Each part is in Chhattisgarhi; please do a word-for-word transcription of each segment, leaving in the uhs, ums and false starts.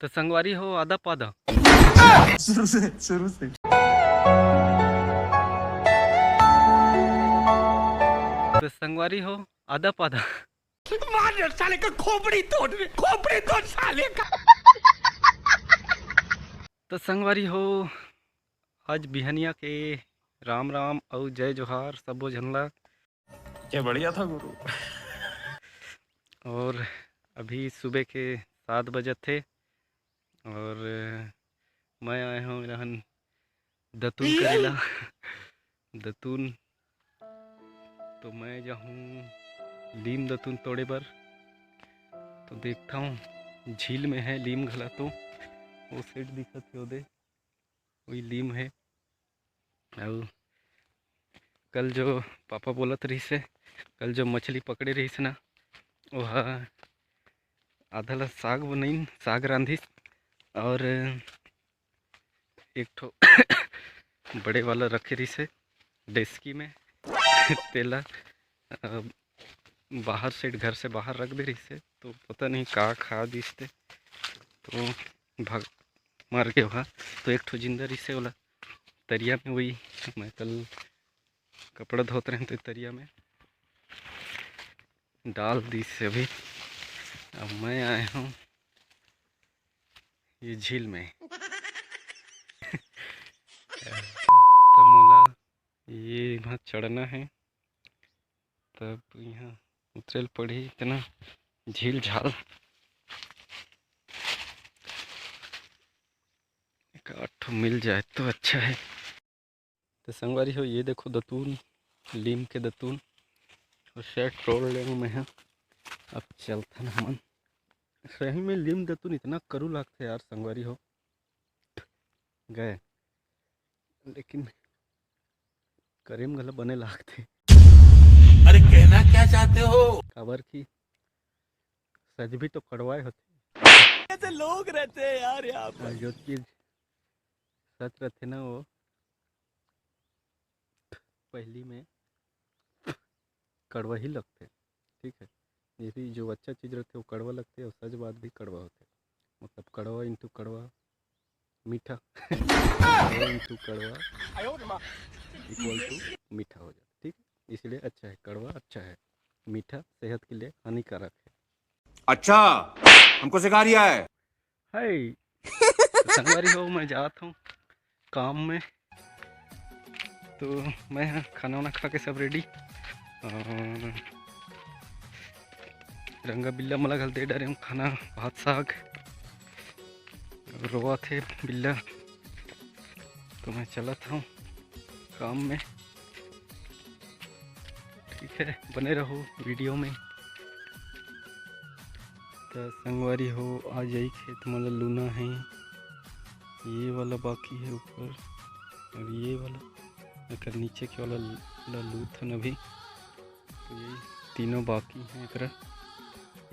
तो संगवारी हो, आदा पादा। शुरू से, शुरू से। तो संगवारी हो, आदा पादा। मार साले का खोपड़ी तोड़ दे, खोपड़ी तोड़ साले का। तो संगवारी हो, आज बिहनिया के राम राम अउ जय जोहार सबो झन ला। ये बढ़िया था गुरु। और अभी सुबह के सात बजत थे और मैं आए हूँ रहन दतुन करेला। दतुन तो मैं जाहूँ लीम दतुन तोड़े बर। तो देखता हूँ, झील में है लीम घला, तो वो सेट दिखत हे ओदे, वही लीम है। अउ कल जो पापा बोलत रहिस हे, कल जो मछली पकड़े रहिस ना, ओहा आधा ला साग बनाइन, साग रांधिस, और एक ठो बड़े वाला रखे रहिस हे डेस्की में, तेला अ, बाहर से, घर से बाहर रख दे रहिस हे, तो पता नहीं का खा दिस ते, तो भाग, मर गए ओहा। तो एक ठो जिंदा रहिस हे, ओला तरिया में, वही मैं कल कपड़ा धोत रहें तो तरिया में डाल दिस हे। अभी अब मैं आए हूँ ये झील में। तो मोला ये यहाँ चढ़ना है, तब यहाँ उतरेल पड़ी। इतना झील झाल एक आध ठो मिल जाए तो अच्छा है। तो संगवारी हो, ये देखो दतून, लीम के दतून, और शायद तोड़ लेंगे मैं। अब चलथन हमन। सही में लीम दतून इतना करू लागथे यार संगवारी हो, गए, लेकिन करे म घला बने लागथे। अरे कहना क्या चाहते हो? काबर कि सच भी तो कड़वाए होथे। ऐसे लोग रहते हैं यार यहाँ पर। और जो चीज सच रहथे ना, वो पहली में कड़वा ही लगथे, ठीक है। जैसे जो अच्छा चीज रहथे वो कड़वा लगथे और सच बात भी कड़वा होथे। मतलब कड़वा into कड़वा मीठा। कड़वा into कड़वा equal to मीठा हो जाता, ठीक है। इसलिए अच्छा है, कड़वा अच्छा है, मीठा सेहत के लिए हानिकारक है। अच्छा, हमको सिखा रिया है। हाय, तो संगवारी हो, मैं जात हूँ काम में। तो मैं ह खाना वाना खा के सब रेडी, और रंगा बिल्ला मला घल दे डारे हूँ खाना, भात साग। रोवत हे बिल्ला, तो मैं चलत हूँ काम में। ठीक है, बने रहो वीडियो में। त संगवारी हो, आ जाई खेत, मोला लूना है। ये वाला बाकी है ऊपर, और ये वाला, एकर नीचे के वाला ला लूथन अभी। तो यही तीनों बाकी है एकरा,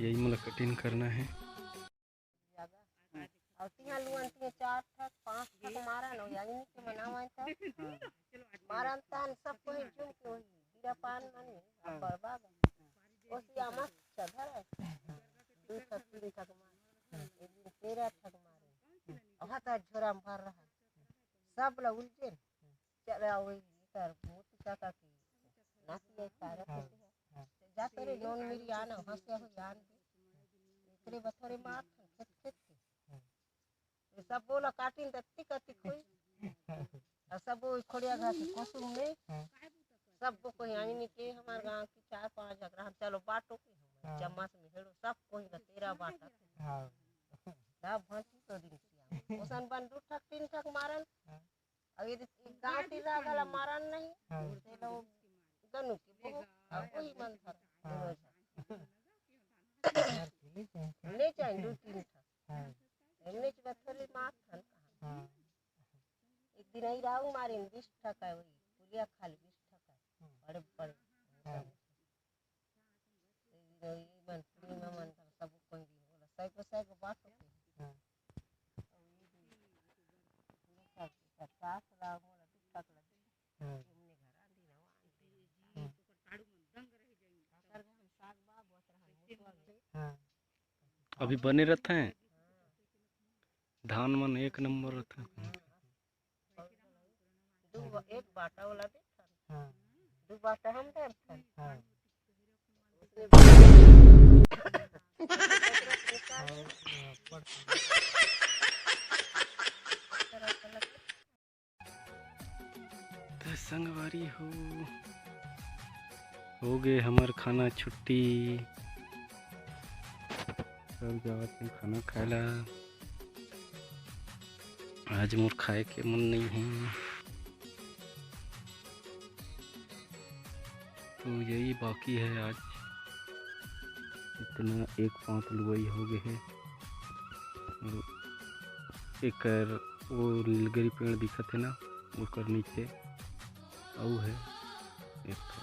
यही मोला कटिंग करना है। अउ तिहां लुअन तिहां चार ठक, पांच ठक मारन, अउ यानी के मनावन त मारन तन सब कोई झुम के होई। हीरा पान मन में, हाँ। अब्बड़ बाबा। ओसिया मस्त चढ़ल है। दू ठक, तीन ठक मार। एक दिन तेरह ठक मारे। अहा त झोरा में भर रहा। सब ला उलझे। चले आओ, एकर मोटू चाचा के नाती है, तारा हाँ, के। हाँ। जा तोरे नोन मिरी आना, हंसे हो जान दे। एकरे बथोरे मार, खेत, खेत के। हाँ। ये सब बोला काटिन त तिक तिक होई। और सब वो खोड़िया घास कोसुम में, हाँ। सब वो कोई आईनी के हमार गांव की चार पांच झगड़ा, हम चलो बाटो के हम हाँ। चम्मच में हेड़ो, सब कोई का तेरा बाटा। हाँ। तब भंसी तो दिन किया। ओसन बन दू ठक, तीन ठक मारन। हाँ। अब ये गांव की रह गला मारन नहीं, हाँ। ते लोग गनु के बहुत, अब वही मन धर। हाँ। ले जाए दू तीन ठक। हाँ। एमने के बथोली मार खान। हाँ। एक दिन आई राऊ मारिन बीस ठक है, वही पुलिया खाली बीस ठक है। हम्म। बड़े बड़े। हाँ। एक दिन आई मन पूर्णिमा मन कर सब कोई दिन बोला, सैगो सैगो बात होती। हाँ। पचास राऊ मोला दू ठक लगे। हाँ। हमने घर आंधी ना आंधी। हाँ। साग बा बहुत रहा, हाँ। अभी बने रहते हैं। धान मन एक नंबर रथे। दू बा-, एक बाटा वाला दे। हाँ। दू बाटा हम दे। हाँ। त संगवारी हो, हो गे हमर खाना छुट्टी। सब जावत हे खाना खाए ला। आज मोर खाए के मन नहीं है, तो यही बाकी है आज। इतना एक पांत लुवई हो गए है। और एकर वो नीलगिरी पेड़ दिखत है ना, ओकर नीचे अउ है एक ठो।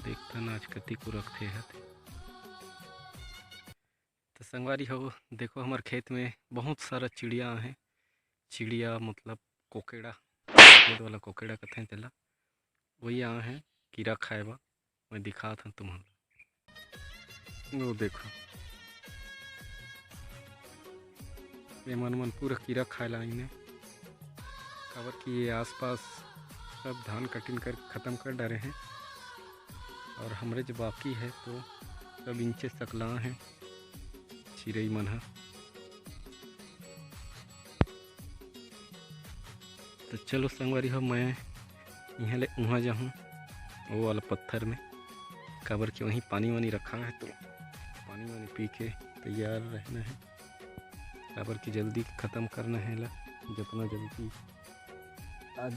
देखथन आज कतिक रखथे हत। तो संगवारी हो, देखो हमर खेत में बहुत सारा चिड़िया आहे। चिड़िया मतलब कोकेड़ा, खेत वाला कोकेड़ा कथे तेला। वही आए हैं कीरा खाए बर। मैं दिखात हूँ तुमन ला। वो देखो, ये मन मन पूरा कीरा खाए ला आइन हे, काबर कि ये आसपास सब धान कटिंग कर खत्म कर डारे हैं और हमरे जो बाकी है तो सब इंचे सकला हैं चिरई मन ह। तो चलो संगवारी हो, मैं इहाँ ले उहाँ जाहूँ, वो वाला पत्थर में, काबर कि वहीं पानी वानी रखा है, तो पानी वानी पी के तैयार रहना है, काबर कि जल्दी खत्म करना है ला, जितना जल्दी आज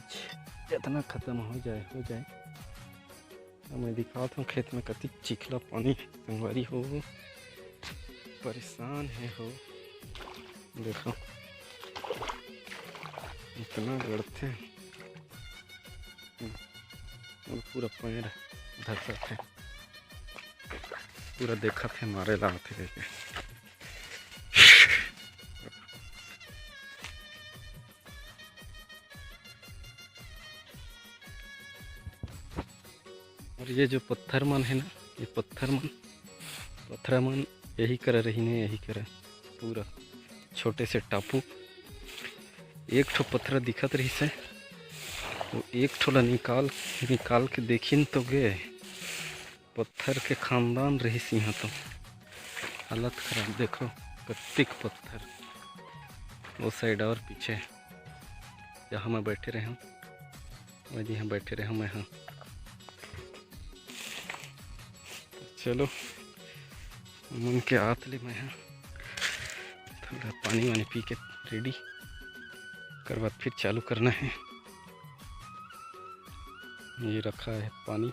जितना खत्म हो जाए, हो जाए। अब मैं दिखात हूँ खेत में कतिक चिखला पानी संगवारी हो, परेशान है हो। देखो इतना गड़थे, और पूरा पैर धसत है, पूरा देखत है मारे ला आथे करके। और ये जो पत्थर मन है ना, ये पत्थर मन, पत्थर मन यही करा रहिन हे, यही करा पूरा छोटे से टापू। एक ठो पत्थर दिखत रहिस हे, वो एक ठो ला निकाल, निकाल के देखिन तो गे, पत्थर के खानदान रहिस इहाँ तो। हालत खराब, देखो कतिक पत्थर वो साइड और पीछे जहाँ मैं बैठे रहे हूँ, वही यहाँ बैठे रहे हूँ मैं। हाँ, चलो, मन के आत ले मैं हाँ थोड़ा पानी वानी पी के रेडी कर बाद फिर चालू करना है। ये रखा है पानी।